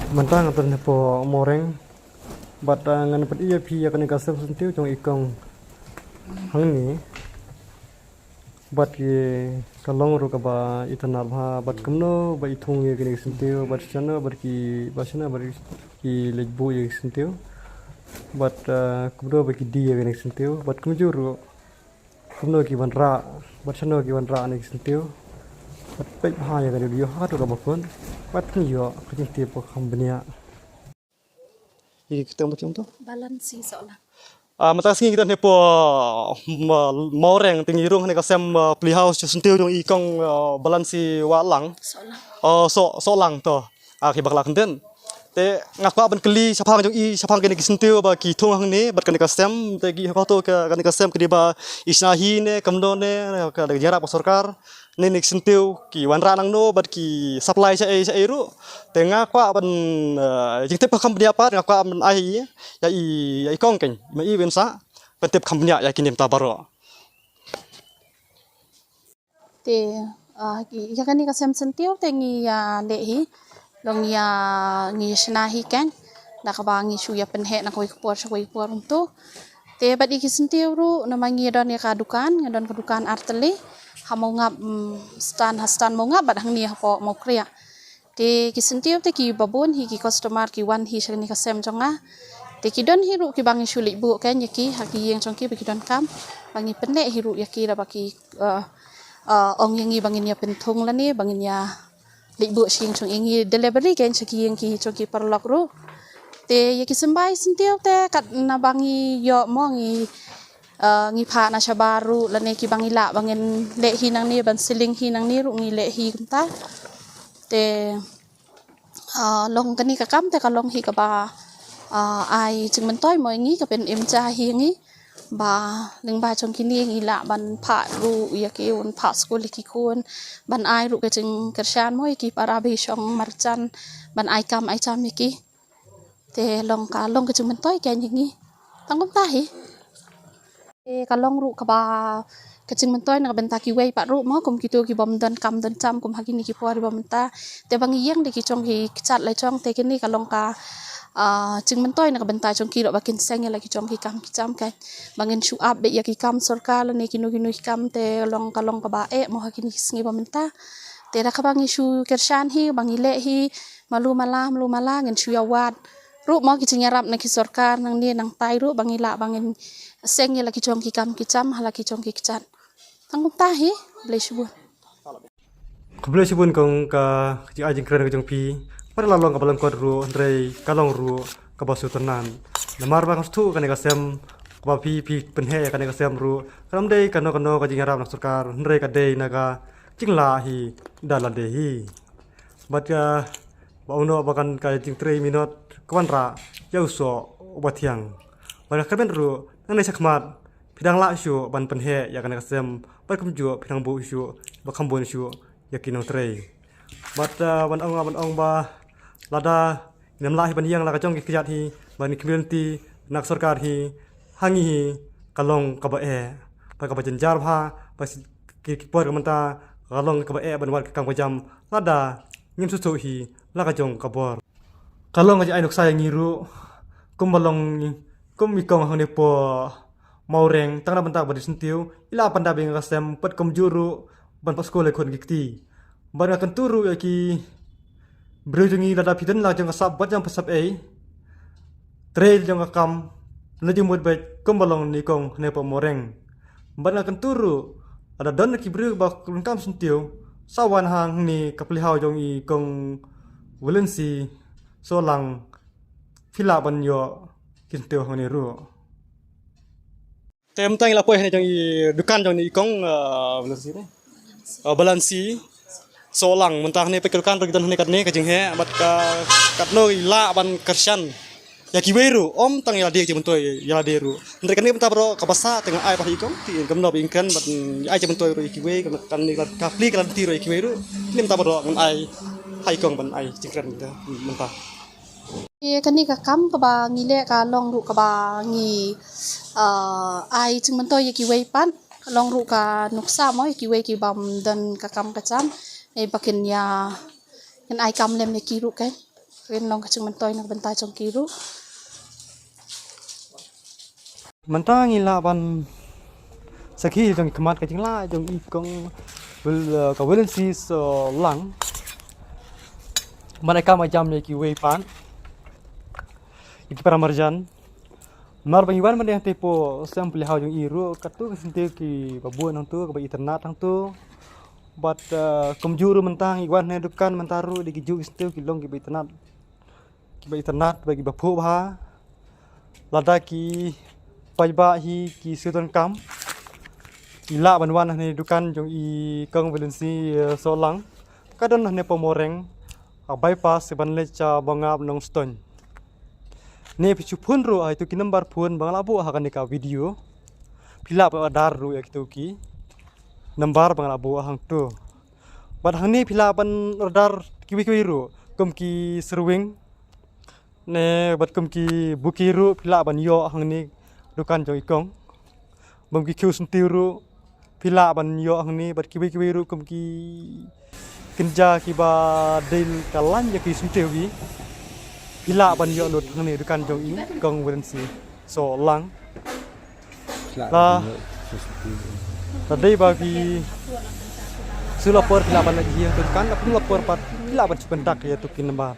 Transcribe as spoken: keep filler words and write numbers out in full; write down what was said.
Mynta nga don hapoh Moreng bad, ah, ngan pyni ïa phi ïa kane ka sem syntiew jong i kong hangne. Bad ki ka long ruh kaba itynnad bha bad kumno ba i thung ïa kane ka syntiew bad shano bad ki ba shano bad ki leit buh ïa ka syntiew bad, ah, kumno ba ki die ïa kane ka syntiew bad kumjuh ruh kumno ki wanrah bad shano ki wanrah ïa kane ka syntiew. Bad peit bha ïa kane ka video haduh kaba kut bad phin ïoh ka jingtip ba kham bniah. Ïa ki kyrteng ba ki ong to? Balansi Sohlang. Ah, mynta ka sngi ngi don hapoh, ah, ma-, Moreng, te ngi rung ha kane ka sem, ah, plie haus syntiew jong i kong, ah, Balansi Wahlang. Sohlang. Oh, Soh, Sohlang to. Ah, kiba khlad kyndit. Te nga kwah ban kylli shaphang jong i, shaphang kine ki syntiew ba ki thung hangne bad kane ka sem, te ki hato ka, kane ka sem kine ba i shna hi ne kumno ne, ka da ïarap ka sorkar ne, ne ki syntiew ki wanrah nangno bad ki supply shaei shaei ruh. Te nga kwah ban, eh, jingtip kham bniah pat nga kwah ban ai ïa i, ïa i kong keiñ, ma i win sa ban tip kham bniah ïa kine mynta baroh. Te, ah, ki, ïa kane ka sem syntiew te ngi ïa leh hi, long ïa ngi shna hi keiñ, da kaba ngi shu ïa pynheh na kawei ka por sha kawei ka por kumto. Te bad ïa ki syntiew ruh namar ngi don ïa ka dukan, ngi don ka dukan artylli ha Mawngap, mm, stand ha stand Mawngap bad hangne hapoh Mawkriah. Te ki syntiew te kiba bun hi ki customer ki wan hi sha kane ka sem jong nga. Te ki don hi ruh kiba ngi shu leit buh keiñ ïa ki ha ki ïing jong ki ba ki donkam. Ba ngi pynleh hi ruh ïa ki da ba ki, eh, eh, ong ïa ngi ba ngin ïa pynthung lane ba ngin ïa leit buh sha ïing jong i, ngi delivery keiñ sha ki ïing ki jong ki paralok ruh. Te ïa ki symbai syntiew te kat naba ngi ïoh mo ngi, eh, ngi phah na shabar ruh lane kiba ngi lah ba ngin leh hi nangne ban selling hi nangne ruh ngi leh hi kumta. Te, ah, long kane ka kam te ka long hi kaba, ah, ai jingmyntoi mo ïa ngi, ka pynim ja hi ïa ngi ba lyngba jong kine ngi lah ban phah ruh ïa ki, un phah skul ïa ki khun, ban ai ruh ka jingkyrshan mo ïa ki para ba shong marjan, ban ai kam ai jam ïa ki. Te long ka, long ka jingmyntoi keiñ ïa ngi. Tang kumta hi. Te ka long ruh kaba ka jingmyntoi na ka bynta kiwei pat ruh mo, kum kito ki bym don kam don jam kum ha kine ki por ba mynta. Te ba ngi ïeng da ki jong ki kjat la jong te kine ka long ka, ah, jingmyntoi na ka bynta jong ki ruh ba kin seng ïa la ki jong ki kam ki jam keiñ. Ba ngin shu ap beit ïa ki kam sorkar lane kino kino ki kam te long ka long kaba eh mo ha kine ki sngi ba mynta. Te da kaba ngi shu kyrshan hi, ba ngi leh hi, malu mala, malu mala, ngin shu ïa wad ruh mo ki jingïarap na ki sorkar, nangne nangtai ruh, ba ngi lah, ba ngin seng ïa la ki jong ki kam ki jam, ha la ki jong ki kjat. Tang kumta hi, khublei shibun. Khublei shibun kong ka jingai jingkren ka jong phi. Pat la long kaba lyngkot ruh, hynrei ka long ruh kaba sngewtynnad. Namar ba nga sngewthuh kane ka sem, kaba phi, phi pynheh ïa kane ka sem ruh. Kam dei kano kano ka jingïarap na sorkar, hynrei ka dei na ka jinglah hi da lade hi. Bad ka ba uno ba kan ka jingtrei minot ka wanrah ïa u soh uba thiang. Bad ka kyrmen ruh nangne shakhmat phi dang lah shuh ban pynheh ïa kane ka sem bad kumjuh phi dang buh shuh ba kham bun shuh ïa ki nongtrei. Bad, ah, ban ong, ban ong ba lada ngim lah hi ban ïeng la ka jong ki kjat hi, ban ki community na ka sorkar hi, ha ngi hi ka long kaba eh, bad kaba jynjar bha, ba ki, ki por ka mynta ka long kaba eh ban wad ka kam ka jam lada ngim sngewthuh hi la ka jong ka bor. Ka long ka jingai nuksa ïa ngi ruh kumba long kum i kong hangne hapoh Mawreng, tang na bynta ba dei syntiew i la pynda beit ïa ka sem, bad kumjuh ruh ban phah skul ïa ki khun ki kti. Bad nga kyntu ruh ïa ki briew jong ngi, lada phi don la jong ka sap bad jong ka sap ei, trei jong ka kam, na jingmut beit kumba long i kong hangne hapoh Mawreng. Bad nga kyntu ruh lada don ki briew ba donkam syntiew, sa wan hangne ka plie haus jong i kong Valency Sohlang, phi lah ban ïoh ki syntiew hangne ruh. Te mynta ngi la poi hangne jong i dukan jong i kong, ah, Balansi ne? Ah, Balansi Sohlang, mynta hangne peit ka dukan ruh ki don hangne katne ka jingheh, bad ka katno i lah ban kyrshan ïa kiwei ruh, ym tang ïa lade jingmyntoi ïa lade ruh. Hynrei kane mynta baroh kaba sah te nga ai pat ha i kong, te kumno ba i kren bad, mm, ai jingmyntoi ruh ïa kiwei, kane ka, ka plie ka lynti ruh ïa kiwei ruh. Kane mynta baroh ngan ai ha i kong ban ai jingkren mynta. Ïa kane ka kam kaba ngi leh ka long ruh kaba ngi, ah, ai jingmyntoi ïa kiwei pat, ka long ruh ka nuksa mo ïa kiwei ki bym don ka kam ka jam, eh, ba kin ïa, kin ai kam lem ïa ki ruh keiñ. Kin long ka jingmyntoi na ka bynta jong ki ruh. Mynta ngi lah ban sakhi jong khmat ka jinglah jong i kong Wil, eh, ka William C. Solang. Ban ai kam ai jam ïa kiwei pat, ïa ki para marjan. Namar ba ngi wan mynta hangtei hapoh sem pynlong jong i ruh, katto ki syntiew kiba bun hangto, kiba itynnad hangto. Bad, eh, kumjuh ruh mynta ngi wan ha dukan mynta ruh, dei kijuh ki syntiew ki long kiba itynnad, kiba itynnad bad kiba phuh bha. Lada ki paidbah hi ki sngewthuh kam, ki lah ban wan ha dukan jong i kong William C., eh, Solang. Ka don hangne Pomoreng, ha bypass ban leit sha Bungap Nongstoiñ. Ne phi shu phone ruh ha ito ki number phone ba nga la buh ha kane ka video. Phi lah ban order ruh ïa kito ki number ba nga la buh hangto. Bad hangne phi lah ban order kiwei kiwei ruh, kum ki serwing, ne bad kum ki bouquet ruh phi lah ban ïoh hangne dukan jong i kong. Bad ki khiew syntiew ruh phi lah ban ïoh hangne, bad kiwei kiwei ruh kum ki kynja kiba dei ka lain ïa ki syntiew hi, phi lah ban ïoh lut hangne dukan jong i kong William C. Solang. La, la dei ba phi shu la por phi lah ban leit ïa dukan, la phi la por pat phi lah ban shu contact ïa ito ki number.